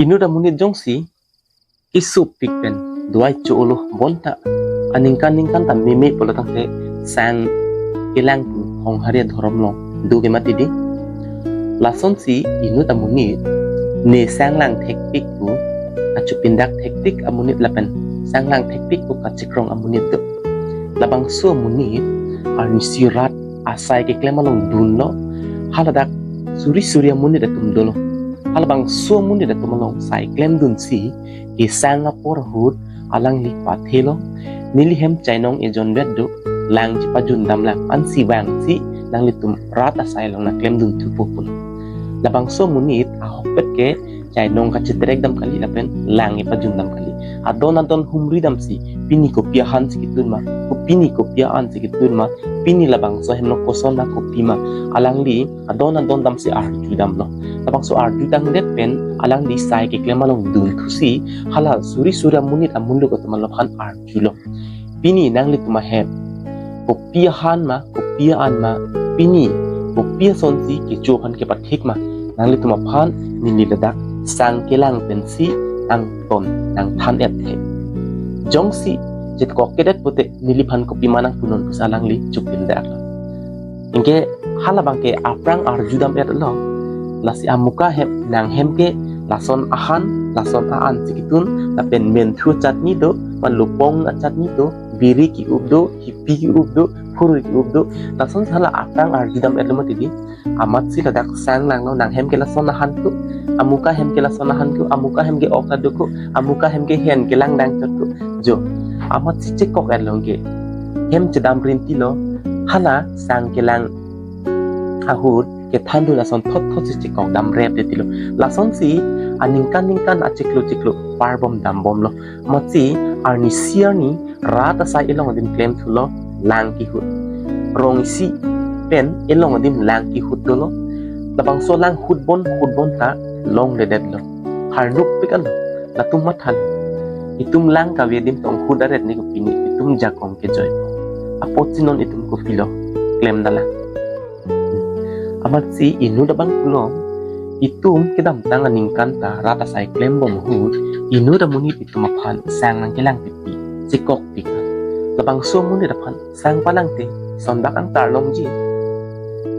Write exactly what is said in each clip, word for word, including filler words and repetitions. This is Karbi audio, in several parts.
Inut amonit jongsi kesupik pen duai cho-olo bonta aningkan ningkan ta meme pulo tangte sang kelang pu honghari adhorom along do ke mati di. Lasonsi inut amonit ne sang lang thekpik pu kachupindak thekpik amonit lapen sang lang thekpik pu kachikrong amonit do. Labangso amonit arnisi rat asai keklem along dunlo, haladak suri suri amonit atum dolo. Halabangso amonit atum along sai klemdunsi kesang apor ahut alangli pathelo, neli hem chainong ejon vet do, lang chepajundam lang, ansi vangsi nanglitum rat asai along nangklemdun thupo pulo. Labangso amonit ahokpet ke chainong kachitrekdam kali lapen lang epajundam kali. Adon adon humridamsi, pini kopi ahan si ketun ma, ko pini kopi an si ketun ma, pini labangso ahemlo koson ma kopi ma, alangli adon adon damsi arjudamlo. Labangso arjudamdet pen alangli sai keklem along dunthusi hala suri suri amonit amuluk atum along aphan arjulo. Pini nanglitum ahem kopi ahan ma, kopi an ma, pini kopi asonsi kecho aphan kepathik ma, nanglitum aphan neli ladak sang kelang pensi nangton nangthan-et he. Jongsi chetkok kedet pute neliphan kopi ma nangpunon pusi alangli chupindaklo. Anke halabang ke aphrang arjudam-etlo. Lasi amuka hem, nang hem ke lason ahan, lason a-an si ketun, lapen menthu chutney do, ma lupong achutney do, biri ki-up do, hipi ki-up do, phurui ki-up do. Lason hala aphrang arjudam-etlo mati di. Amatsi ladak sang langlo, nang hem ke lason ahan ko, amuka hem ke lason ahan ko, amuka hem ke ok ta do ko, amuka hem ke hen kelang dang chot ko. Jo, amatsi chekok-etlo ke. Hem chedam rintilo, hala sang kelang ahut kethandun ason thot thotsi chekokdam rep detilo. Lasonsi aningkan ningkan achiklo chiklo parbom dambomlo. Amatsi arnisi arni rat asai elong adim klemthulo lang kehut. Rong isi pen elong adim lang kehut dolo. Labangso lang hutbon hutbon ta longledetlo. Harnukpik alo, latum mathan. Itum lang kave adim tong hut aret ni kopine, itum jakong kejoi. Apotsi non itum kopilo klemdalang. Amatsi inut abang pulo, itum kedamtang aningkan ta rat asai klembom ahut, inut amonit itum aphan sang nangkelang pipi, chekokpik. Labangso amonit aphan sang palangte, sonbak angtar longji.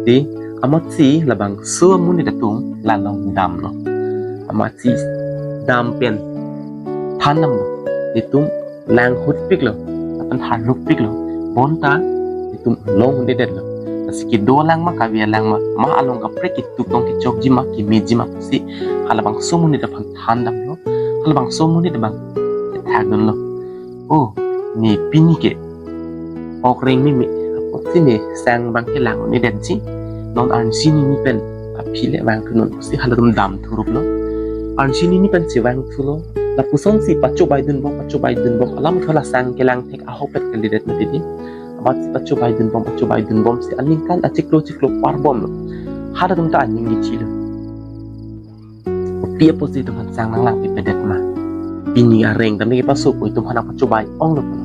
Di, amatsi labangso amonit atum la along damlo. Amatsi dam pen thandamlo. Itum lang hutpiklo, lapen harnukpiklo. Bonta itum longledetlo. Lasi kedo alang ma, kave alang ma, ma along kaprek ketuktong kechokji ma, kemeji ma pusi halabangso amonit aphan thandamlo. Halabangso amonit abang kethakdunlo. O, ne pini ke ok reng meme, apotsi ne sang abang kelang-un-edetji. Non arnisi nini pen aphi le vangthunon pusi halatum damthuruplo. Arnisi nini pensi vangthulo. Lapusonsi pachobaidunbom, pachobaidunbom, alamtha la sang kelang thek ahokpet kalidet mati di. Amatsi pachobaidunbom, pachobaidunbomsi aningkan achiklo chiklo parbomlo. Halatum ta aning kechilo. Kopi apotsi itum aphan sang nanglangpipedet ma? Pini areng tame kepaso pu itum aphan nangpachobai-onglo pulo.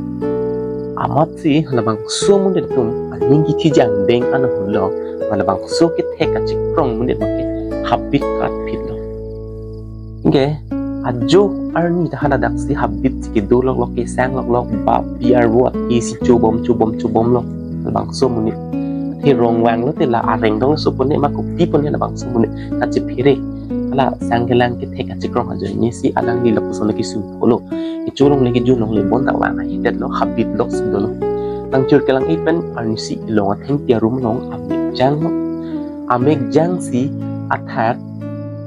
Amatsi halabangso amonit atum aning kethiji angdeng an ahutlo, halabangso kethek kachikrong amonit abang ke habit katphitlo. Anke ajo arni ta haladaksi habitsi kedo loklok, kesang loklok, bapi arvo athe si chobom chobom chobomlo halabangso amonit. Athe rong vanglote la areng dong sopone ma kopi pone labangso amonit kachephere. Hala sang kelang kethek kachikrong ajoinesi alangli lapuson le kesung pholo, kecho longle kejun longle bonta vang ahedetlo, habit loksi dolo. Tangchir kelang-ik pen arnisi elong athengpi arum along amek janglo. Amek jangsi athak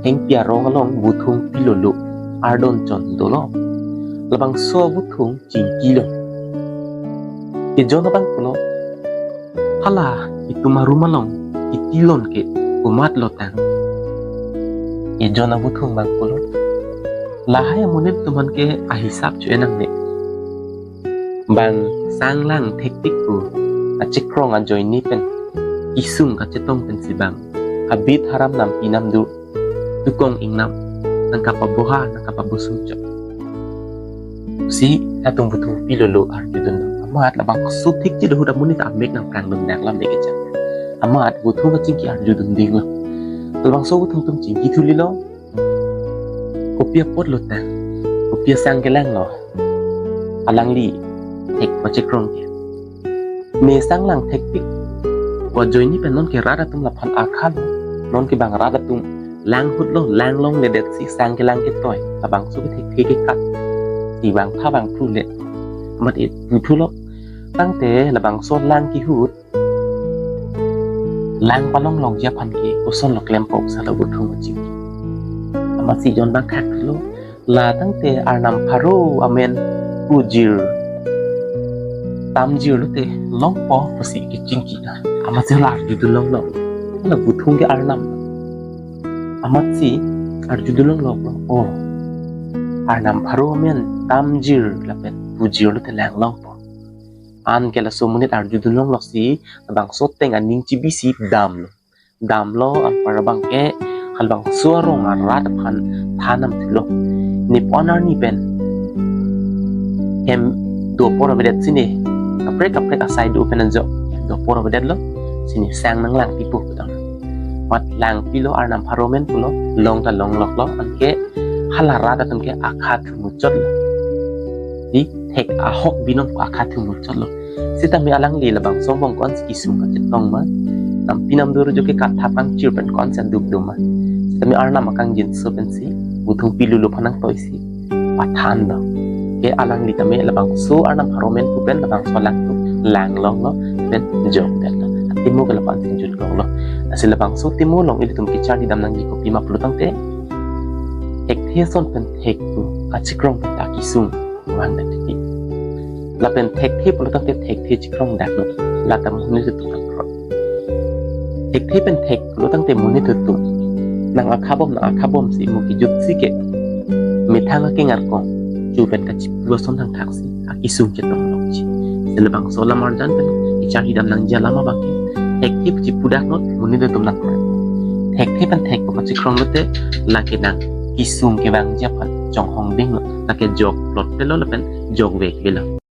thengpi arong along vuthung pilolo, ardon chon dolo. Labangso vuthung chingkilo. Ejon abang pulo, hala itum arum along itilon ke komatlo tang? Ejon avuthung abang pulo, lahai amonit atum aphan ke ahisap cho-e nangne. Bang sang lang thektik pu achikrong ajoine pen, kesung kachetong pensi bang habit haram nampi namdu, tukong ingnam, nangkapaboha, nangkapabosung chot. Si atum vuthung pilolo arjudunlo. Amat labangso thekji ahut amonit amek nangprangdundak lam de kejang. Amat vuthung kachingki arjudun dinglo. Labangso vuthung atum chingkithulilo. Ko Pi apotlo tang, kopi asang kelanglo alangli thek pachekrong ke. Ne sang lang thekpik, ko ajoine pen non ke rat atum laphan akha lo, non ke bang rat atum lang ahut lo, lang longledetsi sang kelang ketoi, labangso ke thekthe ke kat, si bang tha bang thu le. Amat i puthu lo, tangte labangso lang ke ahut, lang palong longji aphan ke kosonlo klem pok salo buthung chingki. Amatsi jon bang khak lo, la tangte arnam pharo amen pujir tamjir lote longpo pusi kechingki na. Amatsi la arjudun longlo, la buthung ke arnam. Amatsi arjudun longlo, o, arnam pharo amen tamjir lapen pujir lote lang longpo. Anke laso amonit arjudun longlo si, labangso ateng aning chibisi damlo. Damlo, anpar abang ke halabangso arong arat aphan thanam thulo. Ne pon arni pen hem do apor avedetsi ne, kaprek kaprek asai do pen anjo hem do apor avedetlo, si ne sang nanglangpipo putang. Mat langpilo, arnam pharo amen pulo, long ta longloklo, anke hala rat atum ke akha thu muchotlo. Di thek ahok binong ko akha thu muchotlo. Sitame alangli labangso angbong ko-ansi kesung kachetong ma, nampi namdur jo ke katha pangchir pen ko-ansi aduk do ma. Sitame arnam akangjinso pensi buthung pilulo aphan nangtoisi pathan do. Ke alangli tame labangso arnam pharo amen pu pen labangso lang thu lang longlo pen jokdetlo. Atimo ke lapu-ansi jutlonglo. Lasi labangso atimo along ilitum kecharli dam nangji kopima pulo tangte, thekthe ason pen thek pu kachekrong pen ta kesung vangdet titi. Lapen thekthe pulo tangte thekthe chekrong dak lo, lata monit atum nangkroi. Thekthe pen thek pulo tangte monit atum nang akhabom, nang akhabomsi mo kejutsi ke methang akengar kong chu pen kachipu ason thangthaksi akesung chetong longji. Si labangso alam arjan pen kecharli dam nangji alam abang ke, thekthe chepu dak not monit atum nangkroi. Thekthe pen thek pu kachekrong lote lake nang kesung kevangji aphan chonghong dinglo, lake jok plot pelo lapen jok vek velo.